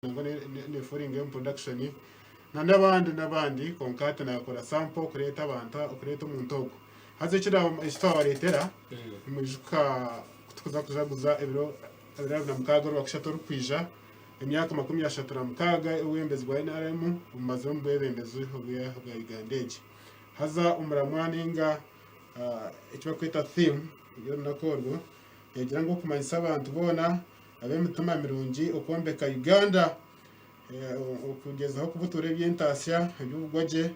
Nangwa ne Foringham Production na n'abandi n'abandi kwonka hati naakora sample kureeta abantu kureeta omuntu ogwo. Haza eki eki twabareetera nimwijuka ku turikuza kujaguza ebiro abiri 26 Orwakushatu orukwija emyaka 36 y'obwebembezi bwa NRM bumazire omu bwebembezi obwa Uganda egi. Haza omuramwa nainga eki barikweta theme y'orunaku orwo neegira ngu okumanyisa abantu boona ab'emitima mirungi okwombeka Uganda, okugyezaho kubutura eby'entaasya eby'obugwagye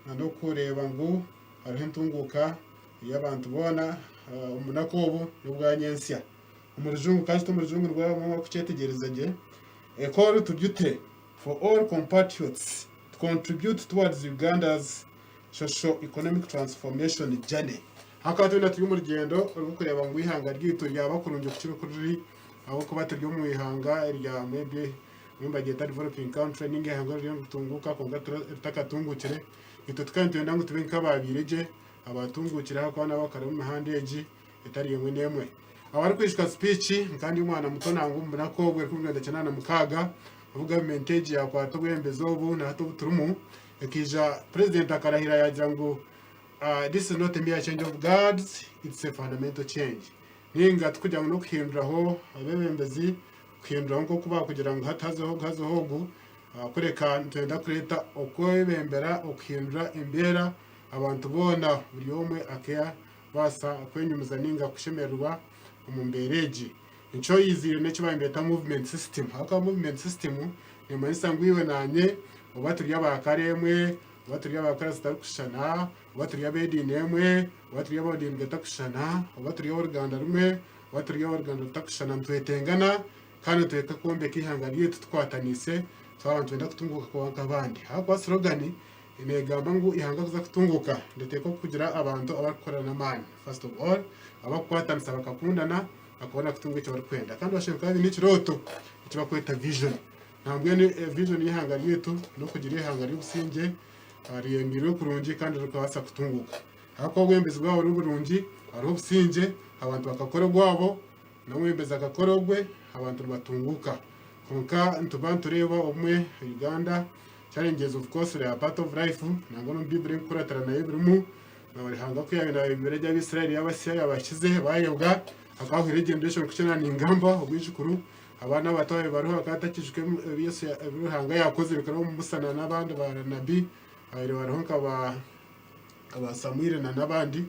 n'okureeba ngu hariho entunguuka y'abantu boona omu bunaku obu n'obwa nyentsya. Omu rujungu kandi omu rujungu nibwo bamwe barikukyetegyereza gye, A call to duty for all compatriots to contribute towards Uganda's socio-economic transformation journey. Ahabw'okuba twena turi omu rugyendo orw'okureeba ngu eihanga ryaitu ryaba kurungi kukira oku riri ahabw'okuba turi omu ihanga erya maybe nibagyeta developing country ninga eihanga eririyo niritunguuka kwonka ritakatungukire. Itwe tukaba nitwenda ngu tube nk'abaabaire gye abatunguukire ahabw'okuba nabo bakara omu mihanda egi etari emwe n'emwe. Abarikwijuka sipiiki nka ndi omwana muto nangwa omu bunaku obwo 1986 obu gavumenti egi yaakwata obwebembezi obu na hati obu turimu, Ekaija Purezidenti akarahira yaagira ngu this is not a mere change of guards, it's a fundamental change. Ninga tikugira ngu n'okuhinduraho abeebembezi, kuhinduraho nk'oku baakugira ngu hati hazeho ogu hazeho ogu, kureka nitwenda kureeta okwebembera, okuhindura embeera abantu boona buri omwe akabaasa kwenyumiza ninga kushemererwa omu mbeera egi. Nikyo oyiziire n'eki baabaire nibeeta movement system. Ahabw'okuba movement system neemanyisa ngu iwe naanye oba turi aba kara emwe, oba turi aba kara zitarikushushana, oba turi ab'ediini emwe, oba turi ab'amadiini gatakushushana, oba turi ab'oruganda rumwe, oba turi ab'oruganda rutakushushana, nitwetengana kandi nitwenda kwombeka eihanga ryaitu tukwataniise twaba nitwenda kutunguuka kuba nk'abandi. Ahabw'okuba slogan neegamba ngu eihanga kuza kutunguuka riteekwa kugira abantu abarikukora n'amaani first of all, abarikukwatanisa bakakundana, bakabona kutunga eki barikwenda. Kandi bashemereire kuba baine ekirooto eki barikweta vision. Nambwenu vision y'eihanga ryaitu n'okugira eihanga ry'obusingye ryemereirwe kurungi kandi ririkubaasa kutunguuka. Ahabw'okuba obwebembezi bwaba buri burungi, hariho obusingye, abantu bakakora ogwabo, n'omwebembezi akakora ogwe, abantu nibatunguuka. Kwonka nituba nitureeba obumwe Uganda, challenges of course they are part of life, nangwa n'omu Baiburi erikukuratira nayo ebirimu, Ruhanga ku yaabaire naayebembera gye Abaisraeli yaabasya yaabakize baayebwa, hakaba hahwaire generation kukye naaba ningamba obwijukuru, abaana abato abaabaire bariho bakaba batakiijuka ebi Yesu ebi Ruhanga yaakozire kuraba omu Musa na n'abandi baanabi ababaire bariho nka ba nka ba Samwiri na n'abandi,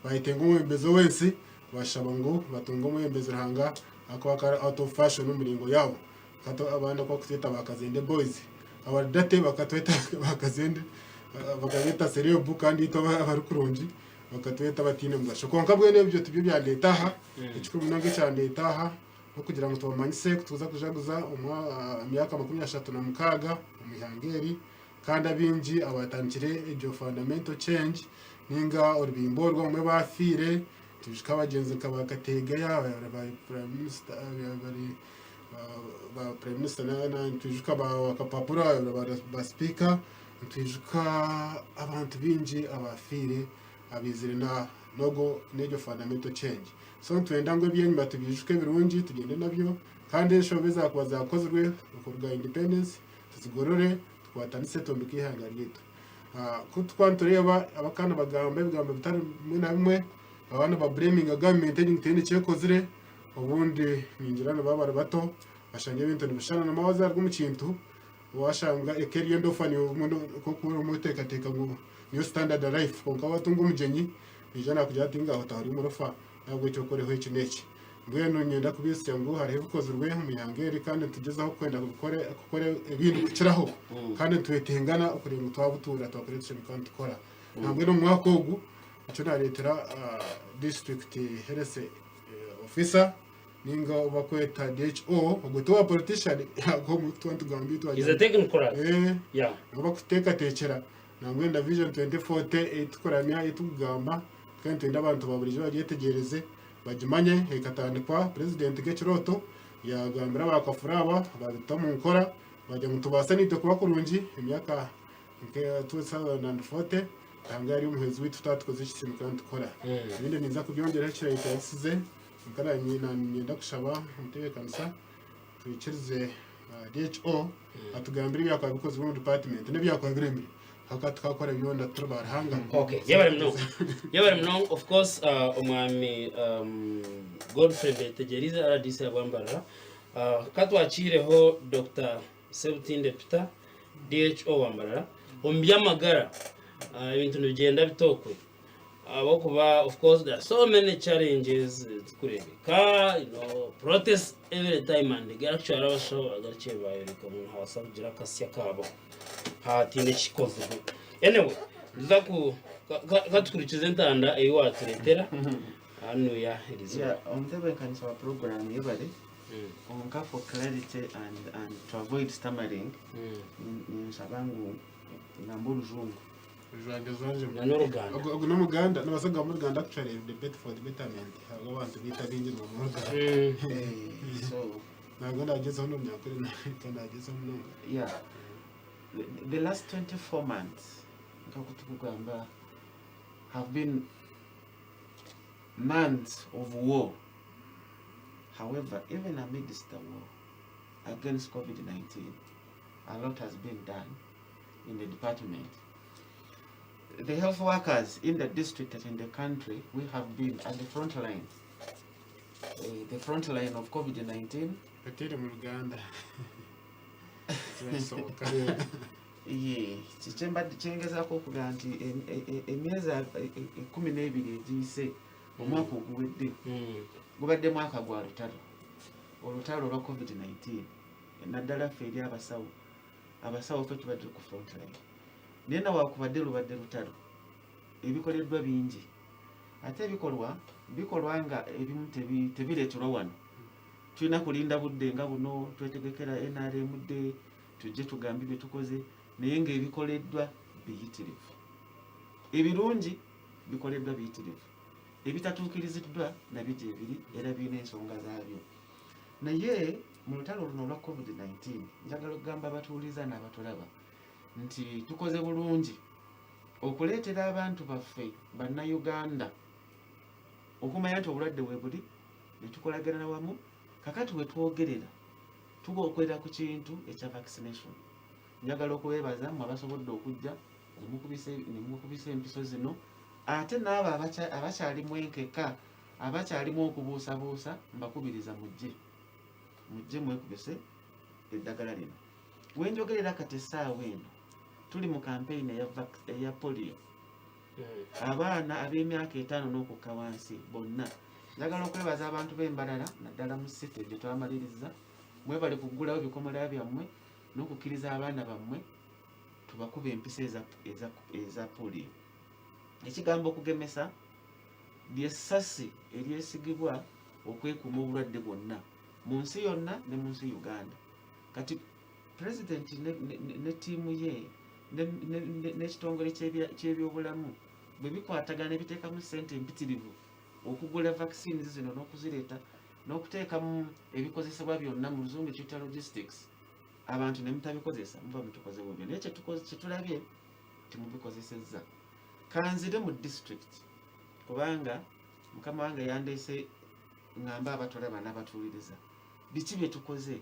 baayetenga omwebembezi ow'ensi, baashaba ngu batunge omwebembezi Ruhanga ahakuba akaba ari out of fashion omu miringo yaabo. Hati abandi oku barikutweta ba Kazende boys, abari dirty bakatweta ba Kazende, bakabeeta celeb kandi itwe abari kurungi bakatweta abataine mugasho. Kwonka mbwenu ebyo tibyo byandeeta aha, ekikuru munonga ekyandeeta aha n'okugira ngu tubamanyise ku turikuza kujaguza emyaka 36 omu ihanga eri kandi abaingi abaatandikire egyo fundamental change ninga orubimbo orwo abamwe baafiire, nitwijuka abagyenzi nka ba Kategeya, ba Prime Minister bari ba Prime Minister nitwijuka ba Kapapura ba Sipiika, nitwijuka abantu baingi abaafiire abaizire na n'ogwo n'egyo fundamental change. So nitwenda ngu eby'enyima tubiijuke ebirungi tugyende nabyo kandi enshobe ezaakuba zaakozirwe okuruga independence tuzigorore tukwatanise twombeke eihanga ryaitu. Ku turikuba nitureeba abakaba nibagamba ebigambo bitari bimwe na bimwe, abandi nibabureminga gavumenti egi ngu teine eki ekozire, Obundi ningira nibaba bari bato bashanga ebintu nibishushana na wazaarwa omu kintu washanga eka eri endofa nk'oku orimu oteekateeka ngu niyo standard life kwonka watunga omugyenyi naija nakugira ati ngaha otahari omurofa nahabwekyo okoreho eki n'eki. Mbwenu niinyenda kubaitsya ngu hariho ebikozirwe omu ihanga eri kandi nitugyezaho kwenda kukora ebindi kukiraho kandi nitwetengana okureeba ngu twabutuura twakora ebi tushemereire kuba nitukora. Nambwenu omu mwaka ogu nikyo nareetera district health Officer ninga ou bakweta DHO ogwo ti wa politician ahabw'okuba tuba nitugamba itwe He's a technocrat. Eh, Yeah. nibo bakuteekateekyera nangwa na vision 2040 ei tukuramya ei tukugamba kandi nitwenda abantu ba buriijo bagyetegyereze bagimanye ekatandikwa president nk'ekirooto yagambira aba kafura aba babita omu nkora bagira ngu nitubaasa naitwe kuba kurungi emyaka nka 2040 Ruhanga yari omuhwezi waitu twaba tukoze eki tushemereire kuba nitukora. Ebindi ninza kubyongyeraho ekirahiro kyarisize, kwonka naanye niinyenda kushaba omutebeekanisa twikirize DHO atugambire ebyakuba bikozirwe omu department n'ebyakuba biremire haka tukakora byona turi ba Ruhanga. Okay, yebare munonga, yebare munonga. Of course, omwami Godfrey Betegerize, RDC Abwambarara, katwakiireho Dr Sebutinde Peter, DHO Wambarara. Omu by'amagara ebintu nibigyenda bitokwe, ahabw'okuba of course there are so many challenges zikureebeka, protest every time and again. Actually, abashaho bagarukire bayoreka ngu nihabaasa kugira akasya kaabo hatiine ekikozirwe. Anyway, nituza ku katukurikize entanda ei watureetera hanuya eriizooba. Yeah, omutebeekanisa wa program, yebare. Konka for clarity and to avoid stammering, ninsaba ngu ngamba Orujungu. Jwange jwanje. Na n'Oruganda. Ogu n'Omuganda nabasa kugamba Oruganda. Actually, the bet for the betterment hariho abantu biita bingi mu Ruganda. So Ntabwo ndagezeho n'omunyakuri nagezeho munonga. Yeah, the last 24 months, nkaku tukugamba, have been months of war. However, even amidst the war against COVID-19, a lot has been done in the department. The health workers in the district and in the country, we have been at the front line, the front line of COVID-19. Batere mu Ruganda kibasoboka. Ye, kyembadde kyengezaako okugamba nti emyezi 12 egiyise, omwaka oguwedde gubadde mwaka gwa lutalo, olutalo olwa COVID-19, naddala ffe eri abasawo. Abasawo ffe tubadde ku frontline, naye nawakubadde lubadde lutalo, ebikoleddwa bingi, ate ebikolwa bikolwa nga ebimu tebireeterwa wano. Tulina kulinda budde nga buno twetegekera NRM dde tujje tugambe bye tukoze, naye ng'ebikoleddwa biyitirivu. Ebirungi bikoleddwa biyitirivu, ebitatuukiriziddwa nabyo gyebiri era birina ensonga zaabyo. Naye mu lutalo luno olwa COVID-19, njagala okugamba abatuwuliza n'abatulaba nti tukoze bulungi okuleetera abantu baffe Bannayuganda okumanya nti obulwadde bwe buli ne tukolagana wamu. Kakati we twogerera tugokwera ku kintu ekya vaccination. Njagala okubeebaza mmwe abasobodde okujja ne mukubisa empiso zino, ate n'abo abakyalimu enkeka, abakyalimu okubuusabuusa, mbakubiriza mujje, mujje mwekubise eddagala lino. Wenjogerera kati essaawa eno tuli mu kampeyini eya polio. Abaana ab'emyaka 5 n'okukka wansi bonna. Njagala okwebaza abantu b'Embalala, naddala mu city gye twamaliriza. Mwebale kuggulawo bikomola byammwe n'okukkiriza abaana bammwe tubakuba empiso eza polio. Ekigambo okugemesa lyessasi eryesigibwa okwekuuma obulwadde bwonna mu nsi yonna ne mu nsi Uganda. Kati pulezidenti ne ttiimu ye n'ekitongole ky'ebyobulamu bwe bikwatagana ne biteekamu ssente empitirivu okugula vaccines zino n'okuzireeta n'okuteekamu ebikozesebwa byonna, mu Luzungu ekiyita logistics, abantu ne mutabikozesa, muba mutukoze bubi. Naye kyetulabye temubikozesezza. Kanzire mu district, kubanga mukama wange yandeese ŋŋamba abatulaba n'abatuwuliriza biki bye tukoze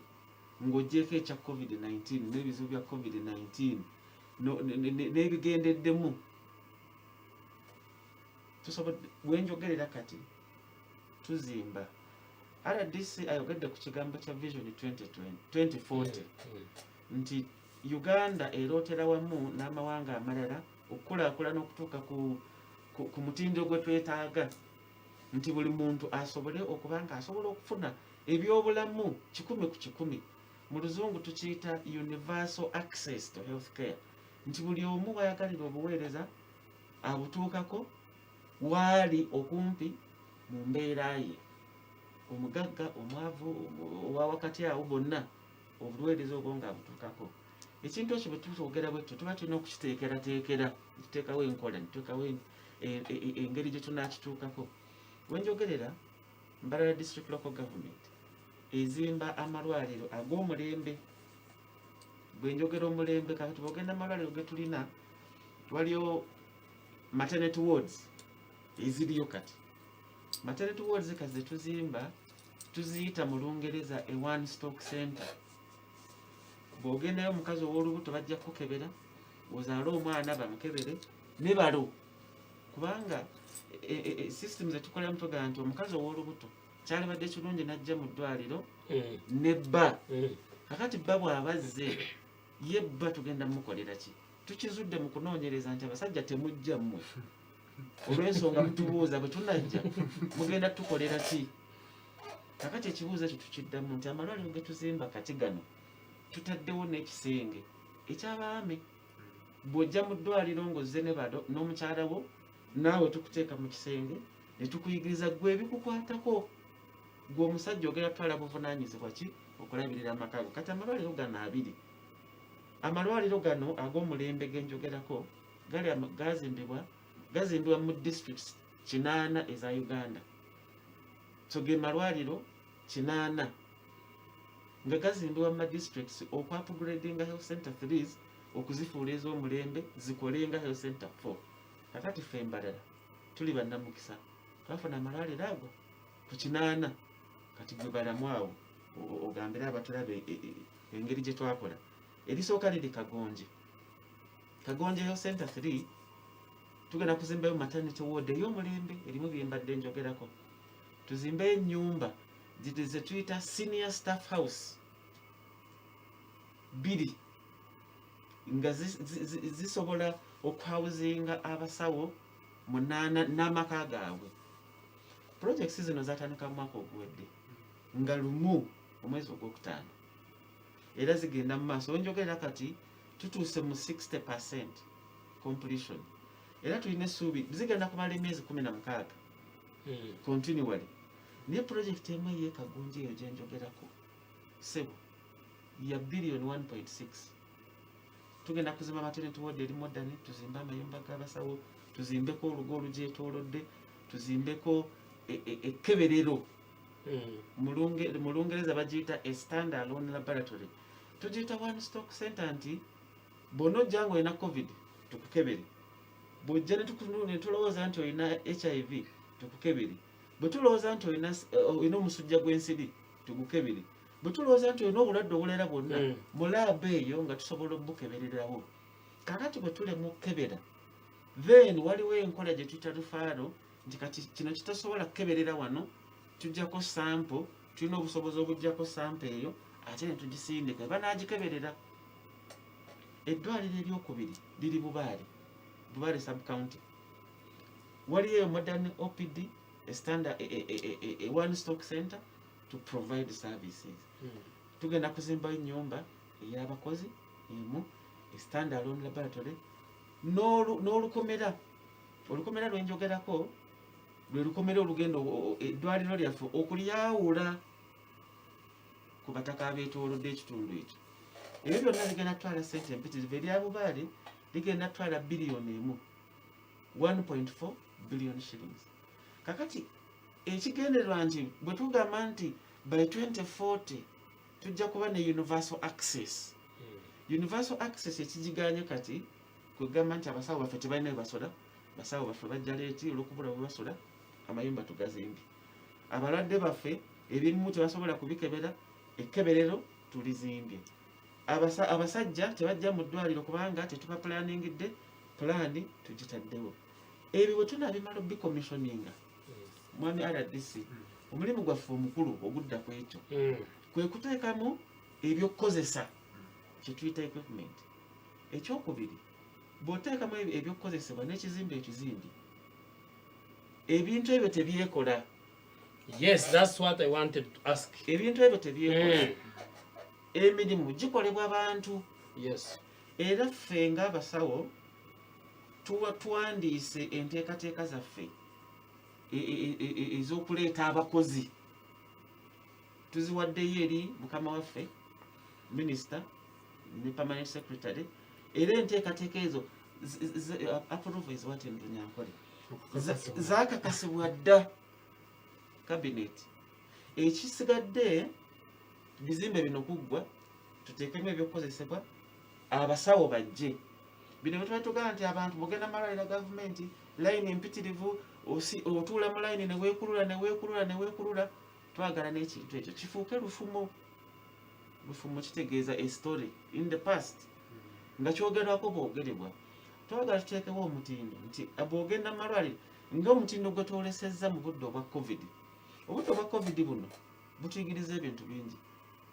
ng'ogyeko ekya COVID-19 n'ebizibu bya COVID-19 n'ebigendeddemu. Tusobodde, bwenjogerera kati tuzimba. RDC ayogedde ku kigambo kya Vision 2020 2040, nti Uganda erootera wamu n'amawanga amalala okukulaakulana okutuuka ku mutindo gwe twetaaga, nti buli muntu asobole okuba nga asobola okufuna ebyobulamu 100%. Mu Luzungu tukiyita universal access to health care, nti buli omu wayagalira obuweereza abutuukako waali okumpi mu mbeera ye, omugagga, omwavu, owa wakati awo, bonna obuweereza obwo nga abutuukako. Ekintu ekyo bwe tutwogera bwetyo tuba tulina okukiteekerateekera, tuteekawo enkola, nituteekawo engeri gye tunaakituukako. Wenjogerera, Mbarara District Local Government ezimba amalwaliro ag'omulembe. Bwe njogera omulembe, kakati bwogenda amalwaliro ge tulina, waliyo maternity wards eziriyo kati. Maternity wards kati zetuzimba tuziyita mu Lungereza a one stop center. Bw'ogendayo omukazi ow'olubuto bajja kukukebera, ozaale omwana bamukebere ne balo, kubanga system zetukoleramu tugamba nti omukazi ow'olubuto kyalibadde kirungi n'ajja mu ddwaliro ne bba. Kakati bba bw'aba azze, ye bba tugenda mukolera ki? Tukizudde mu kunoonyereza nti abasajja temujja mmwe olw'ensonga mutubuuza bwe tunajja mugenda tukolera ki. Kakati ekibuuzo ekyo tukiddamu nti amalwaliro ge tuzimba kati gano tutaddewo n'ekisenge ekyabaami. Bw'ojja mu ddwaliro ng'ozze ne balo n'omukyala wo, naawe tukuteeka mu kisenge ne tukuyigiriza gwe ebikukwatako, gwe omusajja ogenda twala buvunaanyizibwa ki okulabirira amaka go. Kati amalwaliro gano abiri, amalwaliro gano ag'omulembe genjogerako gali gazimbibwa mu districts 8 eza Uganda. So ge malwaliro 8 nga gazimbibwa mu districts okwa-upgradinga health center 3s okuzifuula ez'omulembe zikolenga health center 4. Kakati ffe Mbarara tuli bannamukisa, twafuna amalwaliro ago ku 8. Kati gwe balamu awo ogambire abatulaba engeri gye twakola. Erisooka liri Kagonje, Kagonje Health Center 3. Tugenda kuzimbayo maternity ward ey'omulembe erimu byembadde njogerako, tuzimbeyo ennyumba ze tuyita senior staff house bbiri nga zisobola okuhousinga abasawo 8 n'amaka gaabwe. Projects zino zatandika mu mwaka oguwedde nga 1 omwezi ogwokutaano, era zigenda mu maaso. Wenjogerera kati tutuuse mu 60% completion, era tulina essuubi zigenda kumala emyezi 16 continually. Naye project emu ey'eKagunji eyo gyenjogerako, sebo, ya billion 1.6. Tugenda kuzimba maternity ward eri modern, tuzimbe amayumba g'abasawo, tuzimbeko olugo olugyetoolodde, tuzimbeko ekkeberero. Mu Lungereza bagiyita a stand alone laboratory, tugiyita one stop center, nti bw'ona ojja nga olina COVID tukukebere, bw'ojja ne tulowooza nti olina HIV tukukebere, bwe tulowooza nti olina omusujja gw'ensiri tugukebere, bwe tulowooza nti olina obulwadde obulala bwonna mu lab eyo nga tusobola obukebererawo. Kakati bwe tulema okukebera, then waliwo enkola gye tuyita referral, nti kati kino kitasobola kukeberera wano, tujjako sample, tulina obusobozi obujjako sample eyo ate ne tugisindika banagikeberera. Eddwaliro eryokubiri liri Bubaale, Bubaale sub county. Waliyo eyo modern OPD, a standard a one stop center to provide services. Tugenda kuzimbayo ennyumba ey'abakozi emu, a stand alone laboratory n'olukomera. Olukomera lwenjogerako lwe lukomera olugenda eddwaliro lyaffe okulyawula ku bataka abeetoolodde ekitundu ekyo. Ebyo byonna bigenda kutwala sente empitirivu. Erya Bubaale ligenda kutwala biliyoni 1, 1.4 billion shillings. Kakati ekigendererwa nti bwe tugamba nti by 2040 tujja kuba ne universal access, universal access ekigiganye kati kwegamba nti abasawo baffe tebalina we basula. Basawo baffe bajja late olwokubula bwe basula, amayumba tugazimbye. Abalwadde baffe ebimu tebasobola kubikebera, ekkeberero tulizimbye. Abasajja tebajja mu ddwaliro kubanga tetuba planingidde, pulaani tugitaddewo. Ebyo bwe tunabimala obicommissioninga, mwami RDC, omulimu gwaffe omukulu ogudda ku ekyo kwe kuteekamu ebyokukozesa kyetuyita equipment. Ekyokubiri, bw'oteekamu ebyokukozesebwa n'ekizimbe ekizimbi, ebintu ebyo tebyekola. Yes, that's what I wanted to ask. Ebintu ebyo tebyekola. Emirimu gikolebwa bantu. Era ffe ng'abasawo tuwa tuwandiise enteekateeka zaffe ez'okuleeta abakozi, tuziwaddeyo eri mukama waffe minisita ne permanent secretary. Era enteekateeka ezo approve is what in Runyankole. Zakakasibwa dda cabinet. Ekisigadde bizimbe bino kuggwa, tuteekemu ebyokukozesebwa, abasawo bajje. Bino bwe tuba tugamba nti abantu bwogenda malwaliro gavumenti, layini empitirivu, otuula mu layini neweekulula neweekulula neweekulula. Twagala n'ekintu ekyo kifuuke lufumo. Lufumo kitegeeza a story in the past nga kyogerwako bwogerebwa. Twagala tuteekewo omutindo nti bw'ogenda mu malwaliro, ng'omutindo gwe twolesezza mu budde obwa COVID. Obudde obwa COVID buno butuyigiriza ebintu bingi.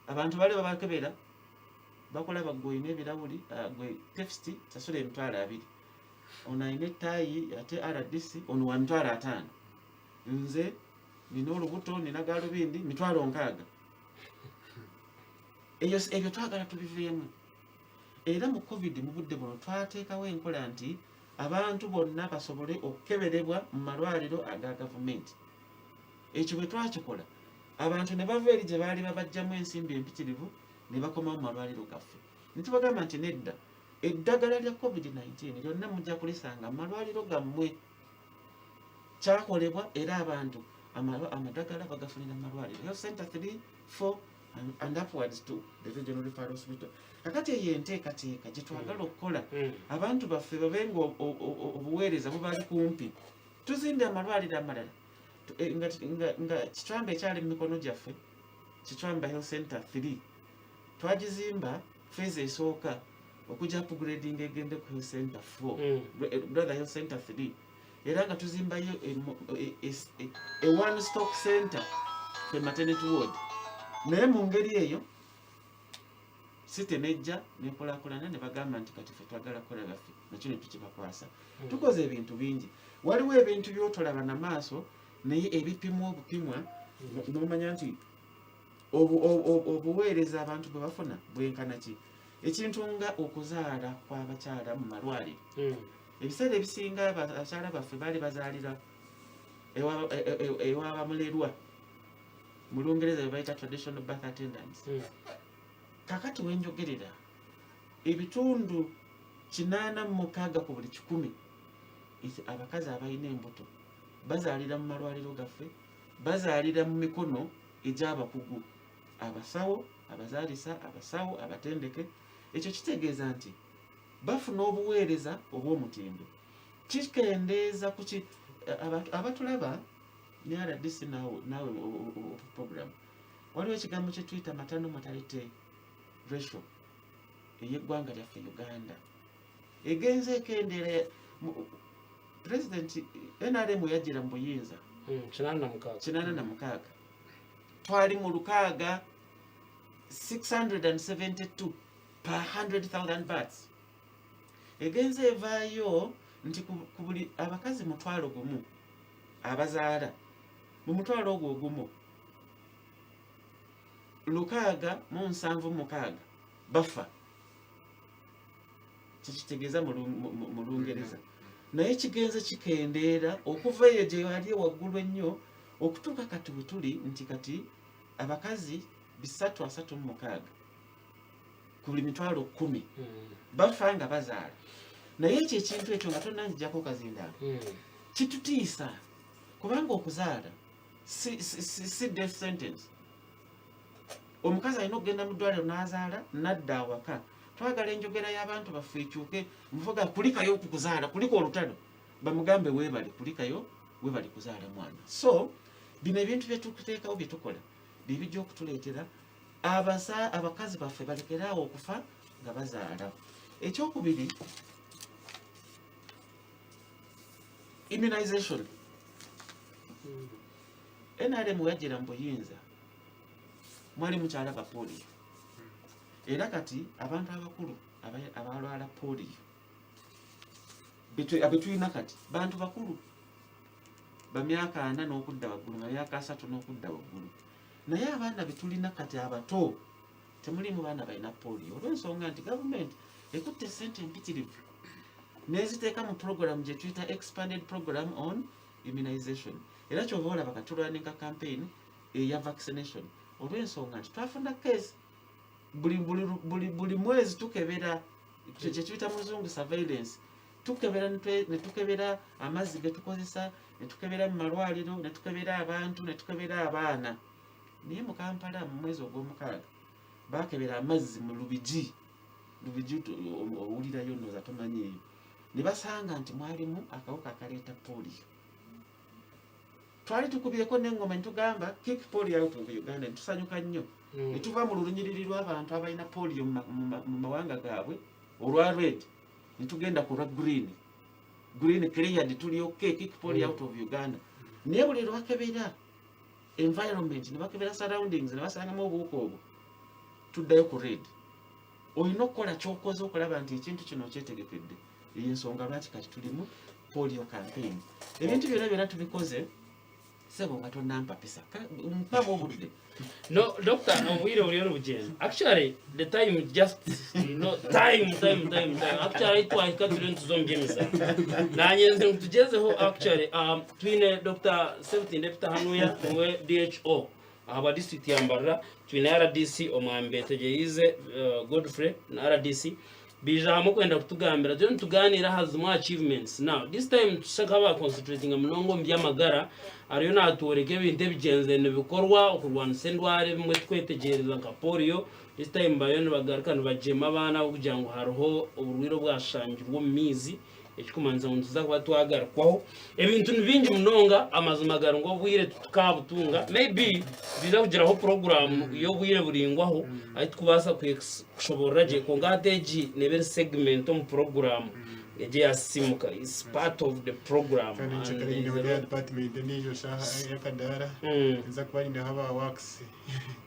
Abantu bali babakebera, bakulaba gwe olina ebirawuli, gwe tefst sasula 20,000, ono alina ettaayi ate RDC ono wa 50,000, nze nina olubuto, nina galubindi 60,000. Eyo ebyo twagala tubiveemu. Era mu COVID, mu budde buno, twateekawo enkola nti abantu bonna basobole okukeberebwa mu malwaliro aga gavumenti. Ekyo bwe twakikola, abantu ne bava eri gye baali babajjamu ensimbi empitirivu ne bakomawo mu malwaliro gaffe, ne tubagamba nti nedda, eddagala lya COVID-19 lyonna mujja kulisanga mu malwaliro gammwe. Kyakolebwa era abantu amadagala bagafunira mu malwaliro, health center 3, 4 and upwards to the regional referral hospital. Kakati eyo enteekateeka gye twagala okukola, abantu baffe babe nga obuweereza bubali kumpi. Tuzimbe amalwaliro amalala. Nga Kichwamba ekyali mu mikono gyaffe, Kichwamba Health Center 3 twagizimba phase esooka okujja upgrading egende ku health center 4, rather health center 3, era nga tuzimbayo a one stop center fe maternity ward. Naye mu ngeri eyo site nejja nekulakulana ne bagamba nti kati ffe twagala kukola baffe, nakyo ne tukibakwasa. Tukoze ebintu bingi. Waliwo ebintu byotolaba na maaso, naye ebipimwa obupimwa nomanya nti obuweereza abantu bwe bafuna bwenkana ki. Ekintu nga okuzaala kw'abakyala mu malwaliro, ebiseera ebisinga abakyala baffe baali bazaalira ewabamulerwa, mu Lungereza bwe bayita traditional birth attendants. Kakati wenjogerera, ebitundu 86 ku buli 100 abakazi abalina embuto bazaalira mu malwaliro gaffe, bazaalira mu mikono egy'abakugu, abasawo abazaalisa, abasawo abatendeke. Ekyo kitegeeza nti bafuna obuweereza obw'omutindo, kikendeeza ku ki abatulaba ne RDC naawe program. Waliwo ekigambo kye tuyita maternal mortality ratio ey'eggwanga lyaffe Uganda, egenze ekendeera. President NRM yajjira mu buyinza 86. 86, twali mu lukaaga, 672 per 100,000 births. Egenze evaayo nti ku buli abakazi 10,000 abazaala, mu mutwalo ogwo ogumu, 676 bafa. Kikitegeeza mu Lungereza, naye kigenze kikendeera okuva eyo gye wali waggulu ennyo okutuuka kati bwe tuli nti kati abakazi 336 ku buli 10,000 bafa nga bazaala. Naye ekyo ekintu ekyo nga tonnanzijjako kazindaalo, kitutiisa, kubanga okuzaala si death sentence. Omukazi alina okugenda mu ddwaliro n'azaala nadda awaka. Twagala enjogera y'abantu baffe ekyuke, muvuga kulikayo okukuzaala, kuliko olutalo, bamugambe weebale kulikayo, weebale kuzaala mwana. So bino ebintu byetukuteekawo, byetukola, byebijja okutuleetera abakazi baffe balekeraawo okufa nga bazaala. Ekyokubiri, immunization. NRM weyajjira mu buyinza mwali mukyalaba polio, era kati abantu abakulu abalwala polio abetulina kati bantu bakulu bamyaka 40 n'okudda waggulu, nga myaka 30 n'okudda waggulu. Naye abaana betulina kati abato temulimu baana balina polio, olw'ensonga nti gavumenti ekutte sente empitirivu neziteeka mu program gye tuyita expanded program on immunization. Era kyova olaba kati tulwaninga campaign eya vaccination, olw'ensonga nti twafuna case buli mwezi. Tukebera kye tuyita mu Luzungu surveillance, tukebera ne tukebera amazzi ge tukozesa, ne tukebera mu malwaliro, ne tukebera abantu, ne tukebera abaana. Naye mu Kampala mu mwezi ogw'omukaaga bakebera amazzi mu Lubigi. Lubigi owulirayo noza tomanyiiyo, ne basanga nti mwalimu akawuka akaleeta polio. Twali tukubyeko n'engoma ne tugamba, "Kick polio out of Uganda," ne tusanyuka nnyo. Ne tuva mu lunyiriri lw'abantu abalina polio mu mawanga gaabwe olwa red, ne tugenda ku lwa green. Green cleared, tuli okay, kick polio out of Uganda. Naye buli lwakebera environment, ne bakebera surroundings, ne basangamu obuwuka obwo, tuddayo ku red. Olina okukola kyokoze okulaba nti ekintu kino kyetegekedde. Eyo ensonga lwaki kati tulimu polio campaign. Ebintu byonna byonna tubikoze, sebo, nga tonampapisa, mpamu obudde. No, doctor, obwire buriyo nibugenda. Actually, the time just, time, time, time, time. Actually, twahika turiyo nituza omu by'emizaano. Nanye nze ngu tugezeho actually, twine Dr. Sebutinde Peter hanuya, niwe DHO aha district ya Mbarara, twine RDC omwami Betegyereize Godfrey na RDC bija hamwe kwenda kutugambira, turiyo nituganira aha zimwe achievements. Now, this time tushaka ba concentrating munonga omu by'amagara, ariyo natworeka ebintu ebigyenze nibikorwa okurwanisa endwara ebimwe twetegyereza nka polio. This time bayo nibagaruka nibagyema abaana kugira ngu hariho oburwaire obwashangirwe omu maizi, ekikumanyiza ngu nituza kuba twagarukwaho. Ebintu ni bingi munonga, amazima gari ngu obwire tukabutunga, maybe tuza kugiraho program y'obwire buringwaho ahi tukubaasa kushoborora gye, kwonka hati egi neeba eri segment omu program egi yasimuka, is part of the program. Kandi nkyekare nyineho ya department endiijo shaha y'akadaara, nza kuba nyineho aba works.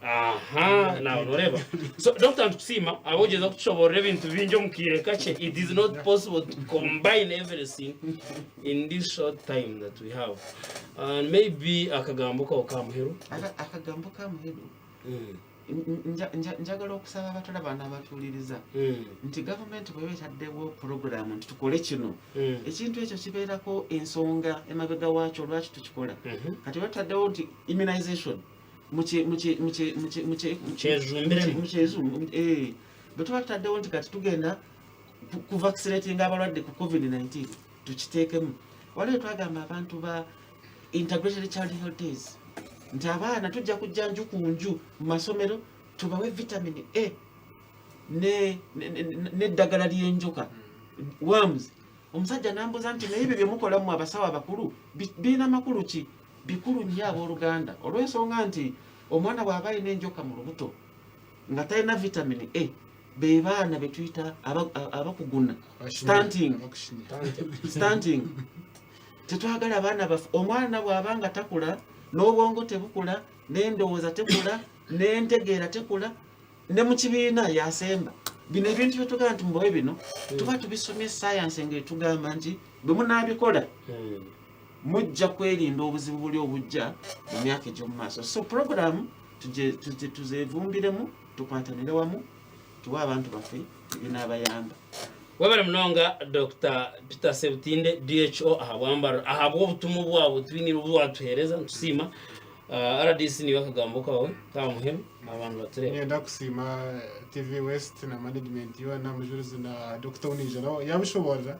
Aha, nawe noreba. So Dr. ntukusiima abogeza kutushoborera ebintu bingi omu kaire kakye. It is not possible to combine everything in this short time that we have. And maybe akagambo kawe ka muheru. Akagambo ka muheru, njagala okusaba abatulaba n'abatuwuliriza nti gavumenti bweba etaddewo puroguramu nti tukole kino, ekintu ekyo kibeerako ensonga emabega waakyo lwaki tukikola. Kati bataddewo nti immunization Kyejumbiremu. Bwe tuba tutaddewo nti kati tugenda kuvaccinatinga abalwadde ku COVID-19, tukiteekemu. Waliwo twagamba abantu ba integrated child health days nti abaana tujja kujja nju ku nju mu masomero tubawe vitamin A n'eddagala ly'enjoka, worms. Omusajja nambuuza nti, "Naye ebyo byemukola mu abasawo abakulu birina makulu ki?" Bikulu nnyo, abooluganda, olw'ensonga nti omwana bw'aba alina enjoka mu lubuto nga talina vitamin A, be baana be tuyita abakuguna, stunting. Stunting tetwagala abaana baffe. Omwana bw'aba nga takula, n'obwongo tebukula, n'endowooza tekula, n'entegeera tekula, ne mu kibiina yasemba. Bino ebintu byetugamba nti mubawe bino, tuba tubisomye sayansi ngaetugamba nti bwe munaabikola, mujja kwerinda obuzibu buli obujja mu myaka egy'omu maaso. So program tuzeevumbiremu, tukwatanire wamu, tuwe abantu baffe ebinaabayamba. Webale munonga, Dr. Peter Sebutinde, DHO ahabwambara, ahabw'obutumwa bwabwe twinire obu watuheereza, ntusiima. RDC, niwe akagambo kawe ka muheru abantu batureba. Ngenda kusiima TV West na management yoona, mujuruzi na Dr. Unija nawe yabishoborera.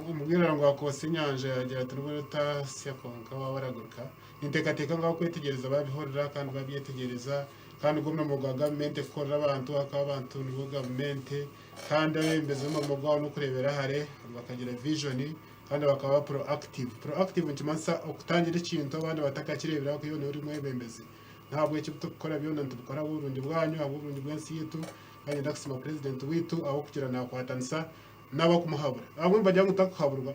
Omubwirara ngo akosa inyanja yagira ati nubwo utasya konka waba waraguruka. Ninteekateeka ngaho kwetegereza babihorera kandi babyetegereza, kandi ubwo umurimo gwa gavumenti kukorera abantu, akaba abantu nibo gavumenti, kandi abembezi b'umurimo gwabo no kurebera hare, bakagira vision kandi bakaba proactive. Proactive nikimanyisa okutangira ekintu abandi batakakireberaho, iyo niwe uri mwebembezi. Ntabwo eki tukukora byona ntibikora ahabw'oburungi bwanyu, ahabw'oburungi bw'ensi yitu. Kandi ndakusima president witu aho kugira nakwatanisa n'abakumuhabura, abamwe bagira ngu takuhaburwa,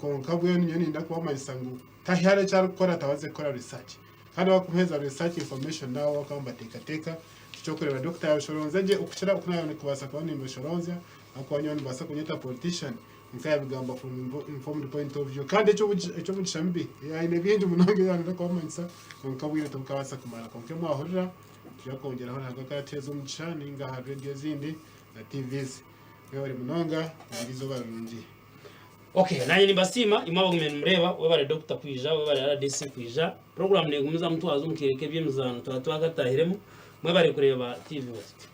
konka bwenu nyowe ninda kubamanyisa ngu tahihara eki arikukora atabaze kukora research, kandi bakumuheeza research information nawe bakaba nibateekateeka ekyokureba. Dr. yabishoronze gye okukira oku nawe nikubaasa kuba nimbishoronzya, ahakuba nyowe nibaasa kunyeta politician nkayabigamba from informed point of view. Kandi ekyomugisha mibi aine bingi munonga ebi kubamanyisa, konka bwire tibukabaasa kumara. Konka mwahurira tuja kwongyeraho Ruhanga akatuheeza omugisha, ninga aha radio ezindi na TVs. Mwebale munonga, mugire izooba rirungi. Okay, nanye nimbasiima imwe abagumire nimureba. Webale Dr. kwija, webale RDC kwija. Program negumiza mutwaza omukireka eby'emizaano twaba twakatahiremu. Mwebale kureba TV West.